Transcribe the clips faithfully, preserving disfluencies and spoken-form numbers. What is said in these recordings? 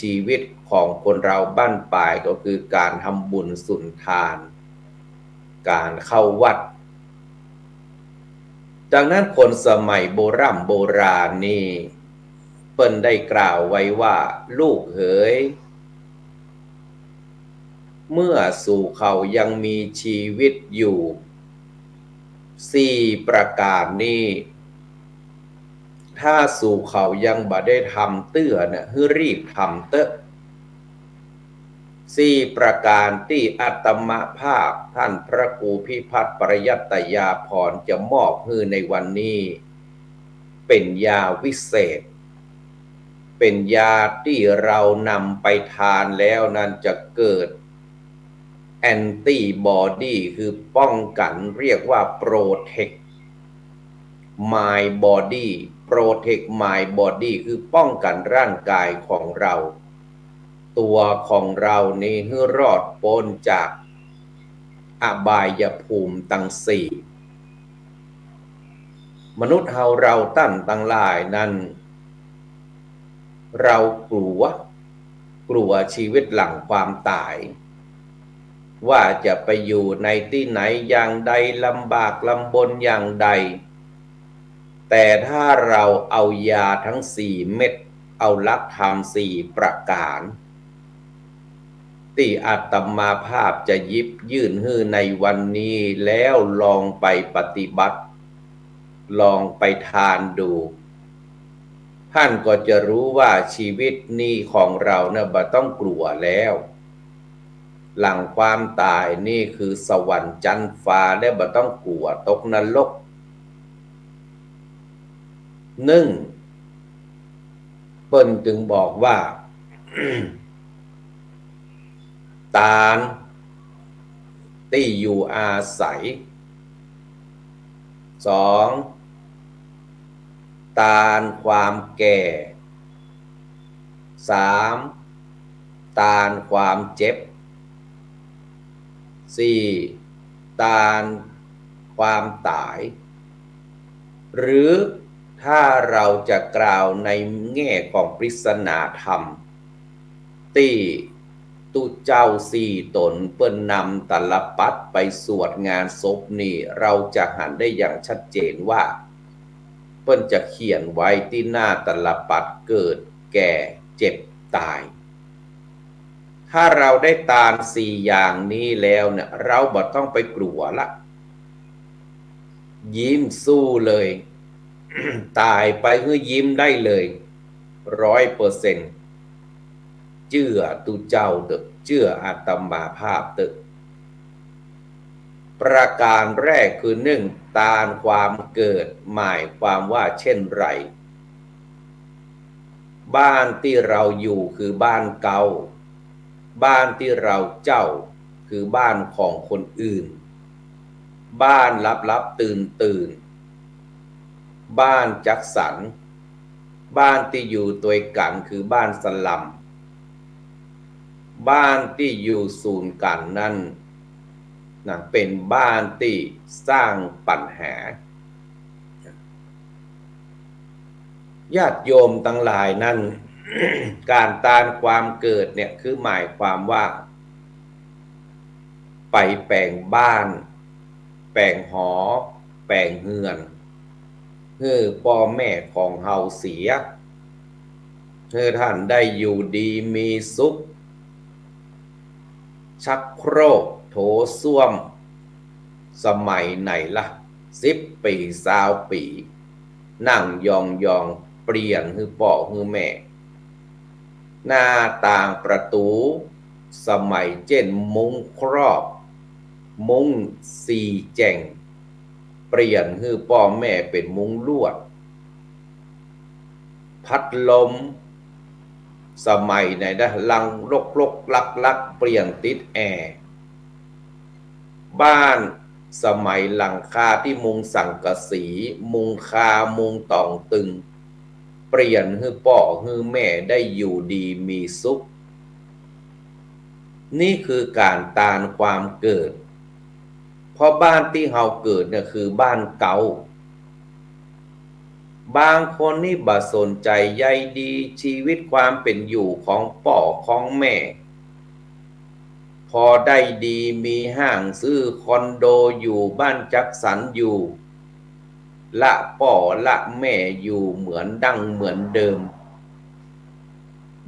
ชีวิตของคนเราบั้นปลายก็คือการทำบุญสุนทาน การเข้าวัด ดังนั้นคนสมัยโบร่ำโบราณนี่เปิ้นได้กล่าวไว้ว่า ลูกเหย เมื่อสูเขายังมีชีวิตอยู่ สี่ประการนี้ ถ้าสูเขายังบ่ได้ทำเตื้อเนี่ย หื้อรีบทำเต๊อะ สี่ประการตี้อาตมาภาพท่านพระครูพิพัฒน์ปริยัตยาภรณ์จะมอบหื้อในวันนี้ เป๋นยาวิเศษ เป๋นยาตี้เรานำไปทานแล้วนั้นจะเกิด แอนตี้บอดี้ คือป้องกัน เรียกว่าโปรเทคมายบอดี้ โปรเทคมายบอดี้ คือป้องกันร่างกายของเรา ตั๋วของเรานี้หื้อรอดป๊นจากอบายภูมิตังสี่ มนุษย์เฮาเราต้านตังหลายนั้น เรากลัว กลัวชีวิตหลังความต๋าย ว่าจะไปอยู่ในตี้ไหนอย่างใด ลำบากลำบนอย่างใด แต่ถ้าเราเอายาทั้งสี่เม็ด เอาหลักธรรมสี่ประการ ตี้อาตมาภาพจะหยิบยื่นหื้อในวันนี้แล้วลองไปปฏิบัติ ลองไปทานดู ท่านก็จะรู้ว่าชีวิตนี้ของเราเนี่ยบ่ต้องกลัวแล้ว หลังความต๋ายนี่คือสวรรค์จั๊นฟ้า และบ่ต้องกลัวตกนรก นึ่ง เปิ้นจึงบอกว่า ตานตี้อยู่อาศัย สอง ตานความแก่ สาม ตานความเจ็บ สี่ ตานความต๋าย หรือถ้าเราจะกล่าวในแง่ของปริศนาธรรม ตี้ตุ๊เจ้าสี่ต๋นเปิ้นนำตาลปัตรไปสวดงานศพนี่ เราจะหันได้อย่างชัดเจนว่า เปิ้นจะเขียนไว้ตี้หน้าตาลปัตร เกิด แก่ เจ็บ ต๋าย ถ้าเราได้ตานสี่อย่างนี้แล้วเนี่ย เราบ่ต้องไปกลัวละ ยิ้มสู้เลย ต๋ายไปหื้อยิ้มได้เลย ร้อยเปอร์เซ็นต์ เจื้อตุ๊เจ้าเต๊อะ เจื้ออาตมาภาพเต๊อะ ประการแรกคือ นึ่ง ตานความเกิด หมายความว่าเช่นไร บ้านตี้เราอยู่คือบ้านเก่า บ้านตี้เราเจ้าคือบ้านของคนอื่น บ้านลับๆตื่นๆ บ้านจัดสรร บ้านตี้อยู่ตวยกั๋นคือบ้านสลัม บ้านตี้อยู่สูนกั๋นนั้นนะ เป๋นบ้านตี้สร้างปัญหา ญาติโยมตังหลายนั้น ก๋านตานความเกิดเนี่ย คือหมายความว่า ไปแป๋งบ้าน แป๋งหอ แป๋งเฮือน หื้อป้อแม่ของเฮาเสีย หื้อต้านได้อยู่ดีมีสุข ชักโครกโถส้วม สมัยไหนละ สิบปี๋ ซาวปี๋ นั่งยองๆ เปลี่ยนหื้อป้อหื้อแม่ หน้าต่างประตู๋ สมัยเจ้นมุ้งครอบ มุ้งสี่แจ่ง เปลี่ยนหื้อป้อแม่เป๋นมุ้งลวด พัดลม สมัยไหนนะ ลังรกๆ ลักๆ เปลี่ยนติดแอร์ บ้านสมัยหลังคาตี้มุงสังกะสี มุงคา มุงต๋องตึง เปลี่ยนหื้อป้อหื้อแม่ได้อยู่ดีมีสุข นี่คือก๋านตานความเกิด เพราะบ้านตี้เฮาเกิดเนี่ยคือบ้านเก่า บางคนนี่บ่สนใจ๋ใยดี ชีวิตความเป๋นอยู่ของป้อของแม่ พอได้ดี มีห้าง ซื้อคอนโดอยู่ บ้านจัดสรรอยู่ ละป้อละแม่อยู่เหมือนดั้งเหมือนเดิม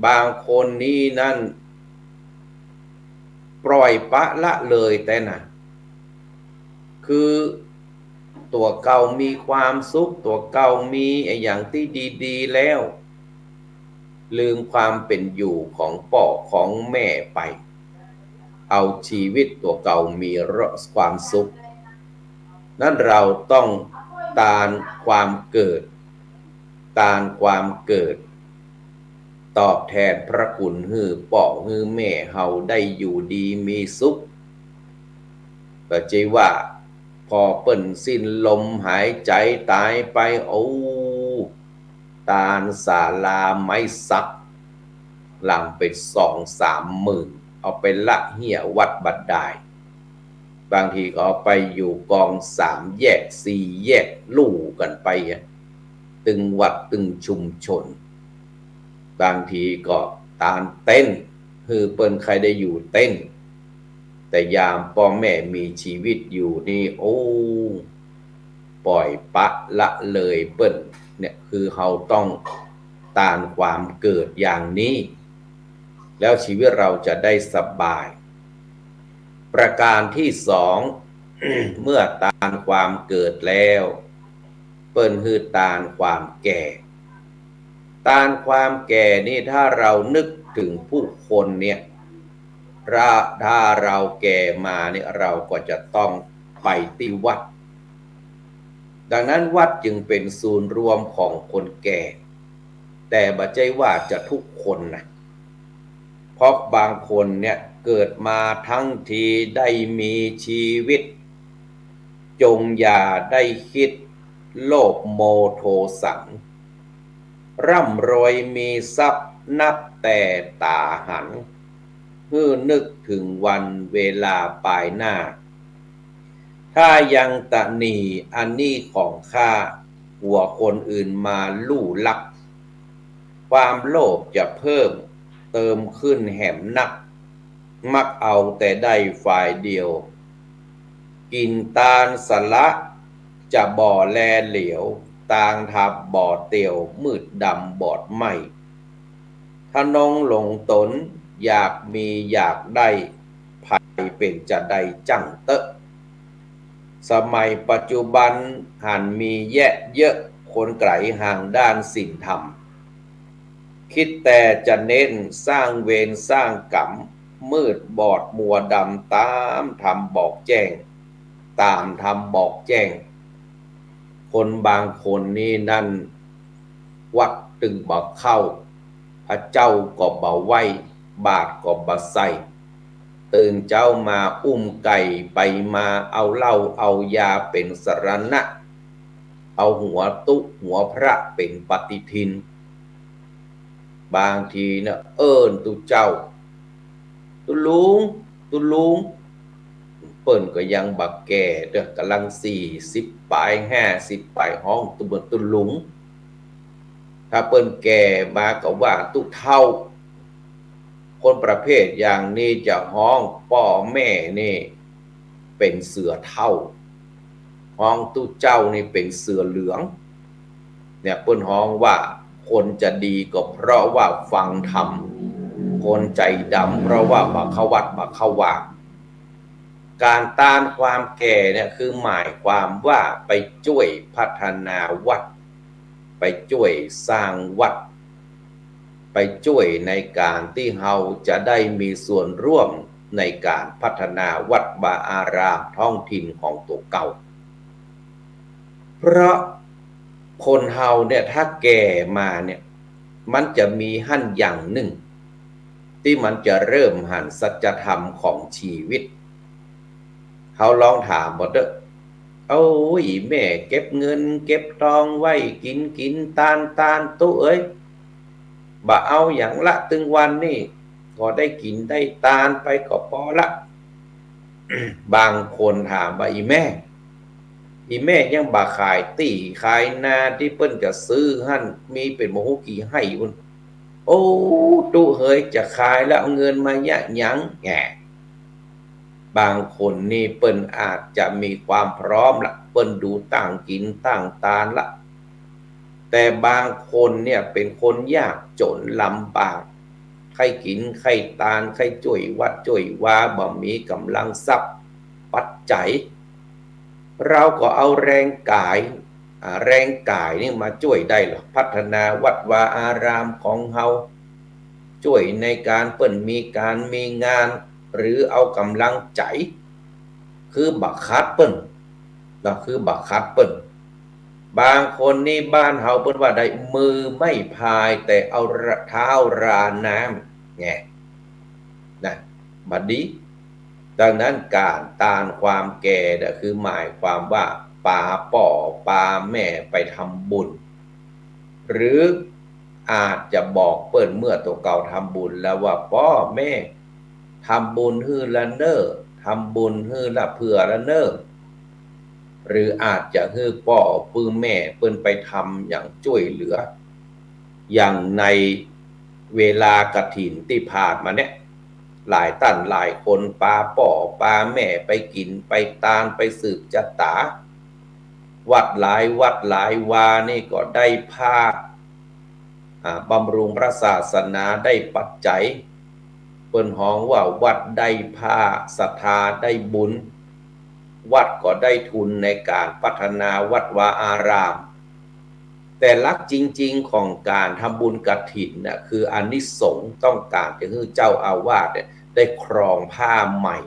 บางคนนี่นั้น ปล่อยปละละเลยแต๊นะ คือตั๋วเก่ามีความสุข ตั๋วเก่ามีอะหยังตี้ดีๆ แล้ว ลืมความเป๋นอยู่ของป้อของแม่ไป เอาชีวิตตั๋วเก่ามีความสุข นั้นเราต้องตานความเกิด ตานความเกิด ตอบแตนพระคุณหื้อป้อหื้อแม่เฮาได้อยู่ดีมีสุข บ่ใจ้ว่า พอเปิ้นสิ้นลมหายใจ๋ต๋ายไป โอ้ ตานศาลาไม้สัก หลังไปสองสามหมื่น เอาไปละเหียวัดบ่ดาย บางทีก็เอาไปอยู่กองสามแยกสี่แยกลู่กั๋นไปอะ ตึงวัดตึงชุมชน บางทีก็ตานเต็นท์ หื้อเปิ้นใค่ได้อยู่เต็นท์ แต่ยามป้อแม่มีชีวิตอยู่นี่ โอ้ ปล่อยปละเลยเปิ้น เนี่ยคือเฮาต้องตานความเกิดอย่างนี้ แล้วชีวิตเราจะได้สบาย ประการตี้สอง เมื่อตานความเกิดแล้ว เปิ้นหื้อตานความแก่ ตานความแก่นี่ถ้าเรานึกเถิงผู้คนเนี่ย ถ้า ถ้าเราแก่มาเนี่ย เราก็จะต้องไปตี้วัด ดังนั้นวัดจึงเป๋นศูนย์รวมของคนแก่ แต่บ่ใจ้ว่าจะทุกคนนะ เพราะบางคนเนี่ยเกิดมาทั้งทีได้มีชีวิต จงอย่าได้กึ๊ดโลภโมโทสัง ร่ำรวยมีทรัพย์นับแต่ต๋าหัน หื้อนึกเถิงวันเวลาปายหน้า ถ้ายังตระหนี่อันนี้ของข้า กลัวคนอื่นมาลู่ลัก ความโลภจะเพิ่มเติมขึ้นแหมนัก มักเอาแต่ได้ฝ่ายเดียว กิ๋นตานสละ จะบ่แลเหลียว ตางทับบ่เตียว มืดดำบอดไหม้ ทะนงหลงต๋น อยากมีอยากได้ ใผเป๋นจาใดจั้งเต๊อะ สมัยปัจจุบันหันมีแยะเยอะ คนไก๋ห่างด้านศีลธรรม กึ๊ดแต่จะเน้นสร้างเวรสร้างก๋รรม มืดบอดมัวดำ ต๋ามธรรมบอกแจ้ง ต๋ามธรรมบอกแจ้ง คนบางคนนี่นั้น วัดตึงบ่เข้า พระเจ้าก็บ่ไหว้ บาตรก็บ่ใส่ ตื่นเจ๊ามาอุ้มไก่ไปมา เอาเหล้าเอายาเป๋นสรณะ เอาหัวตุ๊หัวพระเป๋นปฏิทิน บางทีนะ เอิ้นตุ๊เจ้า ตุ๊ลุง ตุ๊ลุง เปิ้นก็ยังบ่แก่เต๊อะ ก่ำลังสี่สิบป๋าย ห้าสิบป๋าย ฮ้องตุ๊ ตุ๊ลุง ถ้าเปิ้นแก่มาก็ว่าตุ๊เฒ่า คนประเภทอย่างนี้จะฮ้องป้อแม่นี่เป๋นเสือเฒ่า ฮ้องตุ๊เจ้านี่เป๋นเสือเหลือง เนี่ยเปิ้นฮ้องว่าคนจะดีก็เพราะว่าฟังธรรม คนใจ๋ดำเพราะว่าบ่เข้าวัดบ่เข้าวา ก๋านตานความแก่เนี่ยคือหมายความว่าไปจ้วยพัฒนาวัด ไปจ้วยสร้างวัด ไปจ้วยในก๋านตี้เฮาจะได้มีส่วนร่วมในก๋านพัฒนาวัดวาอารามท้องถิ่นของตั๋วเก่า เพราะคนเฮาเนี่ยถ้าแก่มาเนี่ย มันจะมีหั้นอย่างนึ่ง ตี้มันจะเริ่มหันสัจธรรมของชีวิต เฮาลองถามบ่เต๊อะ โอ้ย แม่เก็บเงินเก็บตองไว้กิ๋นกิ๋นตานตานตุ๊เอ๋ย บ่เอาหยังละ ตึงวันนี้ ก็ได้กิ๋นได้ตานไปก็ปอละ บางคนถามว่า อี่แม่ อี่แม่ยังบ่ขายตี้ขายนาตี้เปิ้นจะซื้อหั้น มีเป๋นบ่ฮู้กี่ไฮ่ปู๊น โอ้ ตุ๊เหย จะขายแล้วเอาเงินมาเยียะหยัง แหม บางคนนี่เปิ้นอาจจะมีความพร้อมละ เปิ้นดูตั้งกิ๋นตั้งตานละ แต่บางคนเนี่ยเป๋นคนยากจ๋นลำบาก ใค่กิ๋นใค่ตาน ใค่จ้วยวัดจ้วยวา บ่มีก๋ำลังทรัพย์ปัจจัย เราก็เอาแรงก๋าย อ่า แรงก๋ายนี่มาจ้วยได้ละ พัฒนาวัดวาอารามของเฮา จ้วยในก๋านเปิ้นมีก๋านมีงาน หรือเอาก๋ำลังใจ๋ คือบ่ขัดเปิ้น เนาะ คือบ่ขัดเปิ้น บางคนนี่บ้านเฮาเปิ้นว่าได้มือไม่พายแต่เอาเท้าราน้ำ ไง นะ บ่ดี ดังนั้นก๋านตานความแก่น่ะคือหมายความว่าปาป้อปาแม่ไปทำบุญ หรืออาจจะบอกเปิ้นเมื่อตั๋วเก่าทำบุญแล้วว่า ป้อแม่ ทำบุญหื้อละเน่อ ทำบุญหื้อละเปื้อละเน่อ หรืออาจจะหื้อป้อหื้อแม่เปิ้นไปทำหยังจ้วยเหลือ อย่างในเวลากฐินตี้ผ่านมาเนี่ย หลายต้านหลายคนปาป้อปาแม่ไปกิ๋นไปตานไปสืบจะต๋า วัดหลายวัดหลายวานี่ก็ได้ผ้า อ่า บำรุงพระศาสนาได้ปัจจัย เปิ้นฮ้องว่าวัดได้ผ้า ศรัทธาได้บุญ วัดก็ได้ทุนในก๋านพัฒนาวัดวาอาราม แต่หลักจริงๆ ของก๋านทำบุญกฐินน่ะ คืออานิสงส์ต้องก๋านจะหื้อเจ้าอาวาสเนี่ยได้ครองผ้าใหม่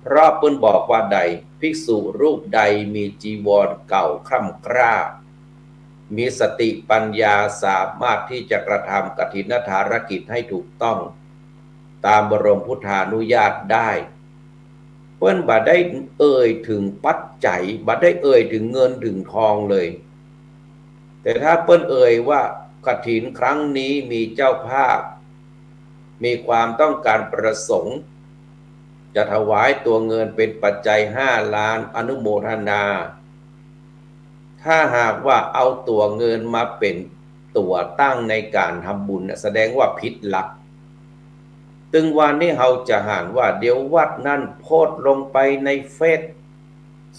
เพราะเปิ้นบอกว่าใด ภิกษุรูปใดมีจีวรเก่าคร่ำคร่า มีสติปัญญาสามารถที่จะกระทำกฐินภารกิจให้ถูกต้องตามบรมพุทธานุญาตได้ เปิ้นบ่ได้เอ่ยเถิงปัจจัย บ่ได้เอ่ยเถิงเงินเถิงทองเลย แต่ถ้าเปิ้นเอ่ยว่ากฐินครั้งนี้มีเจ้าภาพ มีความต้องการประสงค์ จะถวายตั๋วเงินเป๋นปัจจัยห้าล้าน อนุโมทนา ถ้าหากว่าเอาตั๋วเงินมาเป๋นตั๋วตั้งในก๋านทำบุญน่ะ แสดงว่าผิดหลัก ตึงวันนี้เฮาจะหันว่าเดี๋ยววัดนั้นโพสต์ลงไปในเฟซ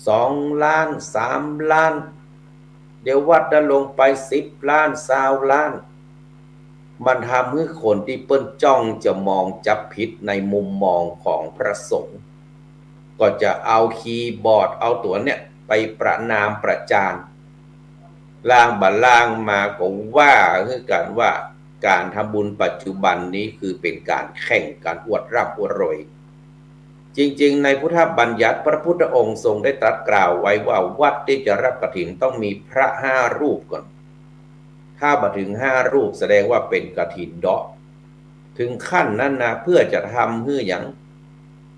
สองล้าน สามล้าน เดี๋ยววัดนั้นลงไปสิบล้าน ซาวล้าน มันทำหื้อคนตี้เปิ้นจ้องจะมองจับผิดในมุมมองของพระสงฆ์ ก็จะเอาคีย์บอร์ดเอาตั๋วเนี่ยไปประณามประจาน ล่างบ่าล่างมาก็ว่าหื้อกั๋นว่าก๋านทำบุญปัจจุบันนี้คือเป๋นก๋านแข่งกั๋นอวดร่ำอวดรวย จริงๆ ในพุทธบัญญัติพระพุทธองค์ทรงได้ตรัสกล่าวไว้ว่าวัดตี้จะรับกฐินต้องมีพระห้ารูปก่อน ถ้าบ่เถิงห้ารูปแสดงว่าเป๋นกฐินเดาะ เถิงขั้นนั้นนะ เพื่อจะทำหื้อหยัง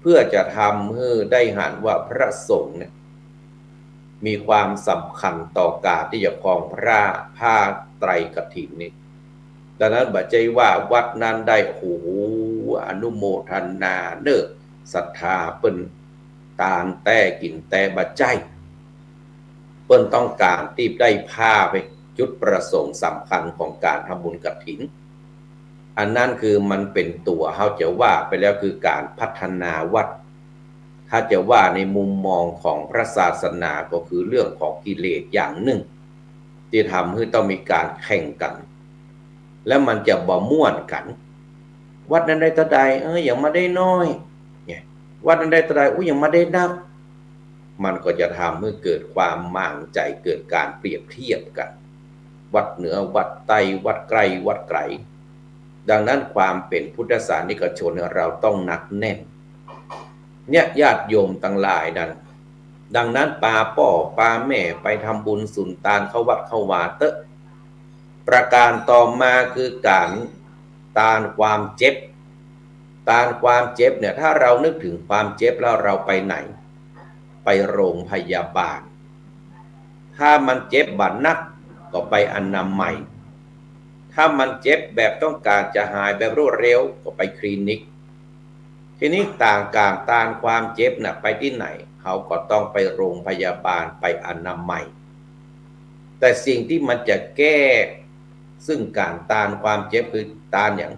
เพื่อจะทำหื้อได้หันว่าพระสงฆ์เนี่ย มีความสำคัญต่อก๋านตี้จะครองพระผ้าไตรกฐินนี่ ดังนั้นบ่ใจ้ว่าวัดนั้นได้ โอ้โห อนุโมทนาเน่อ ศรัทธาเปิ้นตานแต๊กิ๋นแต๊ บ่ใจ้ เปิ้นต้องก๋านตี้ได้ผ้าไป จุดประสงค์สำคัญของก๋านทำบุญกฐิน อันนั้นคือมันเป๋นตั๋ว เฮาจะว่าไปแล้วคือก๋านพัฒนาวัด ถ้าจะว่าในมุมมองของพระศาสนาก็คือเรื่องของกิเลสอย่างนึ่ง ตี้ทำหื้อต้องมีก๋านแข่งกั๋น แล้วมันจะบ่ม่วนกั๋น วัดนั้นได้เต้าใด เออ ยังบ่ได้น้อย เนี่ย วัดนั้นได้เต้าใด อุ๊ย ยังบ่ได้นัก มันก็จะทำหื้อเกิดความหมางใจ๋ เกิดก๋านเปรียบเทียบกั๋น วัดเหนือ วัดใต้ วัดใก้ วัดไก๋ ดังนั้นความเป๋นพุทธศาสนิกชนเราต้องหนักแน่น เนี่ย ญาติโยมตังหลายนั้น ดังนั้นปาป้อปาแม่ไปทำบุญสุนตานเข้าวัดเข้าวาเต๊อะ ประก๋านต่อมาคือก๋านตานความเจ็บ ตานความเจ็บเนี่ย ถ้าเรานึกเถิงความเจ็บแล้วเราไปไหน ไปโรงพยาบาล ถ้ามันเจ็บบ่หนักก็ไปอนามัย ถ้ามันเจ็บแบบต้องก๋านจะหายแบบรวดเร็วก็ไปคลินิก ทีนี้ต่างก๋านตานความเจ็บน่ะ ไปตี้ไหน เขาก็ต้องไปโรงพยาบาล ไปอนามัย แต่สิ่งตี้มันจะแก้ซึ่งก๋านต้านความเจ็บคือต้านหยัง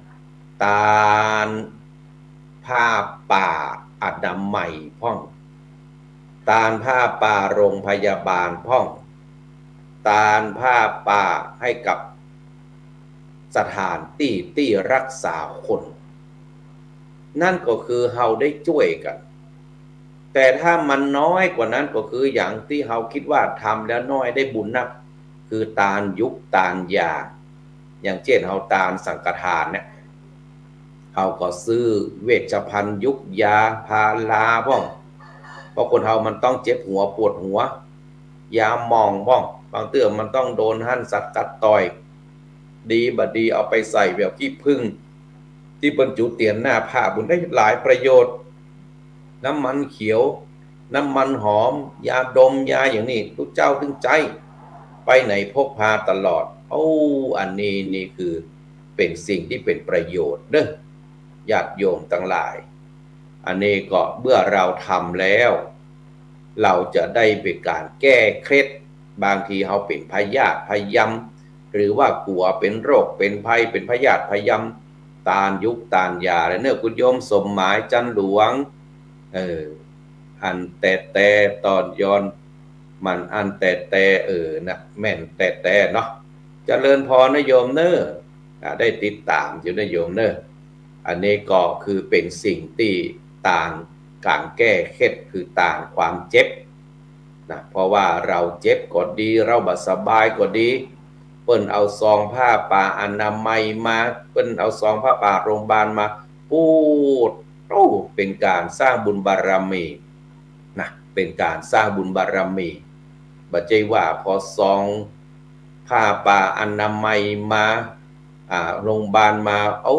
ต้านผ้าป่าอนามัยพ่อง ต้านผ้าป่าโรงพยาบาลพ่อง ต้านผ้าป่าให้กับสถานตี้ตี้รักษาคน นั่นก็คือเฮาได้จ้วยกั๋น แต่ถ้ามันน้อยกว่านั้นก็คืออย่างตี้เฮากึ๊ดว่าทำแล้วน้อยได้บุญนัก คือต้านยุกต้านยา อย่างเจ้นเฮาต้านสังฆทานเนี่ย เฮาก็ซื้อเวชภัณฑ์ยุกยาพาราพ่อง เพราะคนเฮามันต้องเจ็บหัวปวดหัว ยาหม่องพ่อง บางเตื้อมันต้องโดนหั้นสัตว์กัดต่อย ดีบ่ดีเอาไปใส่แบบขี้ผึ้ง ตี้เปิ้นจุดเตียนหน้าพระบุญได้หลายประโยชน์ น้ำมันเขียว น้ำมันหอม ยาดม ยาอย่างนี้ ตุ๊เจ้าตึงใจ๊ ไปไหนพกพาตลอด โอ้ อันนี้นี่คือเป๋นสิ่งตี้เป๋นประโยชน์เน้อ ญาติโยมตังหลาย อันนี้ก็เมื่อเราทำแล้ว เราจะได้เป๋นก๋านแก้เคล็ด บางทีเฮาเป๋นพยาธิพยำ หรือว่ากั๋วเป๋นโรคเป๋นภัย เป๋นพยาธิพยำ ต้านยุกต้านยาเลยเน้อ คุณโยมสมหมายจันทร์หลวง เออ อั้นแต๊ๆ ต๋อนย้อน มันอั้นแต๊ๆ เออ นะ แม่นแต๊ๆ เนาะ เจริญพรนะโยมเน้อ อ่า ได้ติดต๋ามอยู่นะโยมเน้อ อันนี้ก็คือเป๋นสิ่งตี้ต้านก๋านแก้เคล็ด คือต้านความเจ็บนะ เพราะว่าเฮาเจ็บก็ดี เฮาบ่สบายก็ดี เปิ้นเอาซองผ้าป่าอนามัยมา เปิ้นเอาซองผ้าป่าโรงพยาบาลมา โอ้ โอ้ เป๋นก๋านสร้างบุญบารมีนะ เป๋นก๋านสร้างบุญบารมี บ่ใจ้ว่าพอซองผ้าป่าอนามัยมา อ่า โรงพยาบาลมา เอา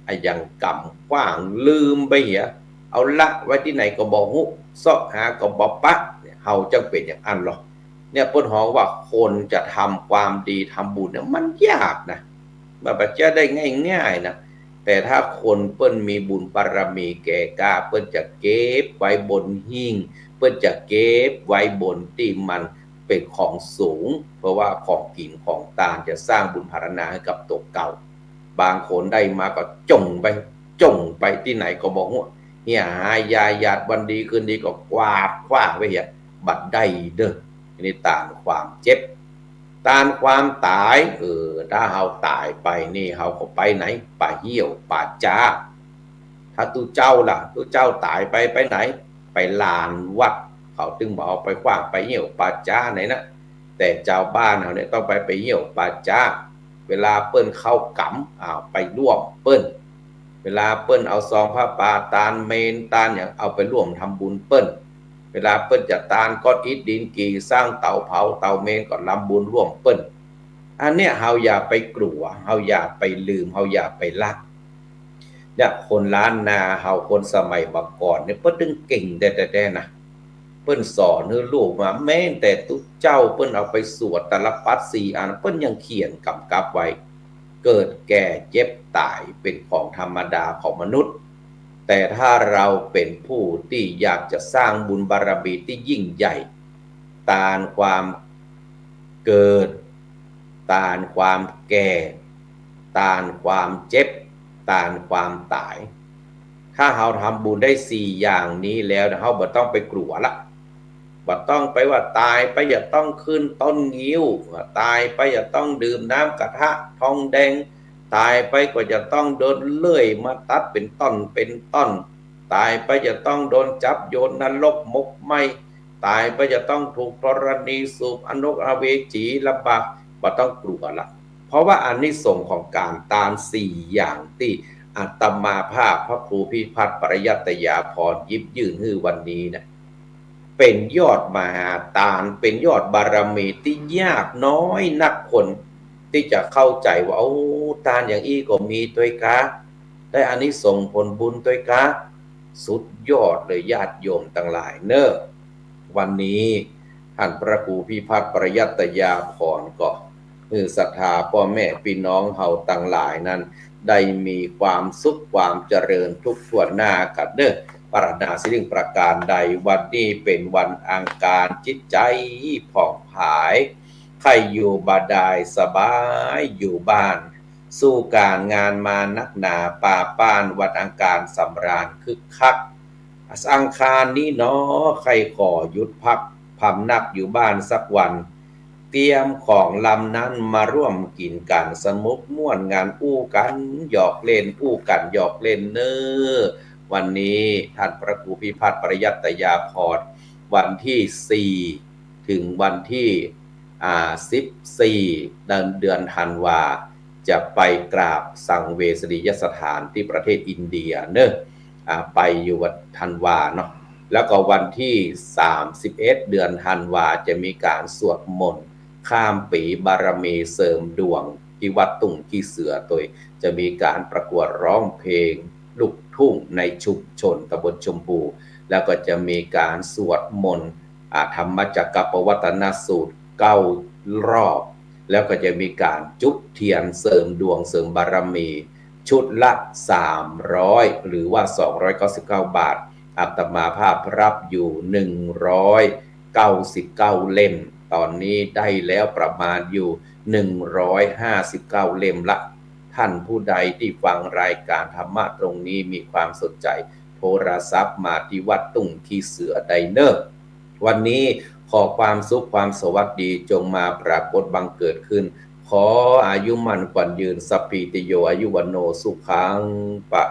อะหยังก๋ำขว้างลืมไปเหีย เอาละไว้ตี้ไหนก็บ่ฮู้ เซาะหาก็บ่ปะ เนี่ย เฮาจักเป๋นอย่างอั้นลอ เนี่ย เปิ้นฮ้องว่าคนจะทำความดีทำบุญเนี่ยมันยากนะ มันบ่ใจ้ได้ง่ายๆ นะ แต่ถ้าคนเปิ้นมีบุญบารมีแก่กล้า เปิ้นจะเก็บไว้บนหิ้ง เปิ้นจะเก็บไว้บนตี้มันเป๋นของสูง เพราะว่าของกิ๋นของตานจะสร้างบุญผาลานาหื้อกับตั๋วเก่า บางคนได้มาก็จ่งไป จ่งไปตี้ไหนก็บ่ฮู้ เหียหายยาหยาด วันดีคืนดีก็กวาดคว้างไปเหีย บ่ได้เน้อ อันนี้ต้านความเจ็บ ต้านความต๋าย เออ ถ้าเฮาต๋ายไปนี่ เฮาก็ไปไหน ป่าเยี่ยวป่าจ๊า ถ้าตุ๊เจ้าล่ะ ตุ๊เจ้าต๋ายไป ไปไหน ไปลานวัด เขาตึงบ่เอาไปขว้างป่าเยี่ยวป่าจ๊าไหนนะ แต่จาวบ้านเฮาเนี่ยต้องไป ป่าเยี่ยวป่าจ๊า เวลาเปิ้นเข้ากรรม อ้าว ไปร่วมเปิ้น เวลาเปิ้นเอาซองผ้าป่าตานเมรุตานหยัง เอาไปร่วมทำบุญเปิ้น เวลาเปิ้นจะตานก้อนอิฐดินกี่ สร้างเตาเผาเตาเมรุก็ทำบุญร่วมเปิ้น อันเนี้ยเฮาอย่าไปกลัว เฮาอย่าไปลืม เฮาอย่าไปละ เนี่ย คนล้านนาเฮา คนสมัยบ่าก่อนเนี่ย เปิ้นตึงเก่งแต๊ๆ นะ เปิ้นสอนหื้อลูกมา แม้แต่ตุ๊เจ้าเปิ้นเอาไปสวดตาลปัตรสี่อัน เปิ้นยังเขียนกำกับไว้ เกิดแก่เจ็บต๋ายเป๋นของธรรมดาของมนุษย์ แต่ถ้าเราเป๋นผู้ตี้อยากจะสร้างบุญบารมีตี้ยิ่งใหญ่ ต้านความเกิด ต้านความแก่ ต้านความเจ็บ ต้านความต๋าย ถ้าเฮาทำบุญได้สี่อย่างนี้แล้ว เฮาบ่ต้องไปกลัวละ บ่ต้องไปว่าต๋ายไปจะต้องขึ้นต้นงิ้ว ต๋ายไปจะต้องดื่มน้ำกระทะทองแดง ต๋ายไปก็จะต้องโดนเลื่อยมาตัดเป๋นต้อนเป๋นต้อน ต๋ายไปจะต้องโดนจับโยนนรกหมกไหม้ ต๋ายไปจะต้องถูกธรณีสูบ อนรกอเวจีลำบาก บ่ต้องกลัวละ เพราะว่าอานิสงส์ของก๋านตานสี่อย่างตี้อาตมาภาพพระครูพิพัฒน์ปริยัตยาภรณ์หยิบยื่นหื้อวันนี้นะ เป๋นยอดมหาตาน เป๋นยอดบารมีตี้ยากน้อยนักคนตี้จะเข้าใจ๋ว่า โอ้ ตานอย่างอี้ก็มีตวยกา ได้อานิสงส์ผลบุญตวยกา สุดยอดเลยญาติโยมตังหลายเน้อ วันนี้ท่านพระครูพิพัฒน์ปริยัตยาภรณ์ก็หื้อศรัทธาป้อแม่ปี้น้องเฮาตังหลายนั้น ได้มีความสุขความเจริญทุกทั่วหน้ากั๋นเน้อ ปรารถนาสิ่งประการใด วันนี้เป๋นวันอังคาร จิตใจ๋ผ่องผาย ใค่อยู่บ่าดายสบายอยู่บ้าน สู้ก๋านงานมานักหนา ปาป้านวันอังคารสำราญคึกคัก อังคารนี้หนอ ใค่ขอหยุดพัก พำนักอยู่บ้านสักวัน เตรียมของลำนั้นมาร่วมกิ๋นกั๋น สนุกม่วนงัน อู้กั๋นหยอกเล่น อู้กั๋นหยอกเล่นเน่อ วันนี้ท่านพระครูพิพัฒน์ปริยัตยาภรณ์ วันตี้สี่ เถิงวันตี้ อ่า สิบสี่ เดือน เดือนธันวา จะไปกราบสังเวสนียสถานตี้ประเทศอินเดียเน่อ อ่า ไปอยู่วันธันวาเนาะ แล้วก็วันตี้ สามสิบเอ็ด เดือนธันวา จะมีก๋านสวดมนต์ข้ามปี๋บารมีเสริมดวงตี้วัดตุ้งขี้เสือ โดยจะมีก๋านประกวดร้องเพลงลูกทุ่งในชุมชนตำบลชมพู แล้วก็จะมีก๋านสวดมนต์ อ่า ธรรมจักรกัปปวัตนสูตรเก้ารอบ แล้วก็จะมีก๋านจุดเตียนเสริมดวงเสริมบารมี ชุดละสามร้อย หรือว่าสองร้อยเก้าสิบเก้าบาท อาตมาภาพฮับอยู่หนึ่งร้อยเก้าสิบเก้าเล่ม ต๋อนนี้ได้แล้วประมาณอยู่หนึ่งร้อยห้าสิบเก้าเล่มละ ท่านผู้ใดตี้ฟังรายก๋านธรรมะตรงนี้มีความสนใจ๋ โทรศัพท์มาตี้วัดตุ้งขี้เสือได้เน่อ วันนี้ขอความสุขความสวัสดีจงมาปรากฏบังเกิดขึ้น ขออายุมั่นขวัญยืน สัพพีติโย อายุวัณโณ สุขัง พะ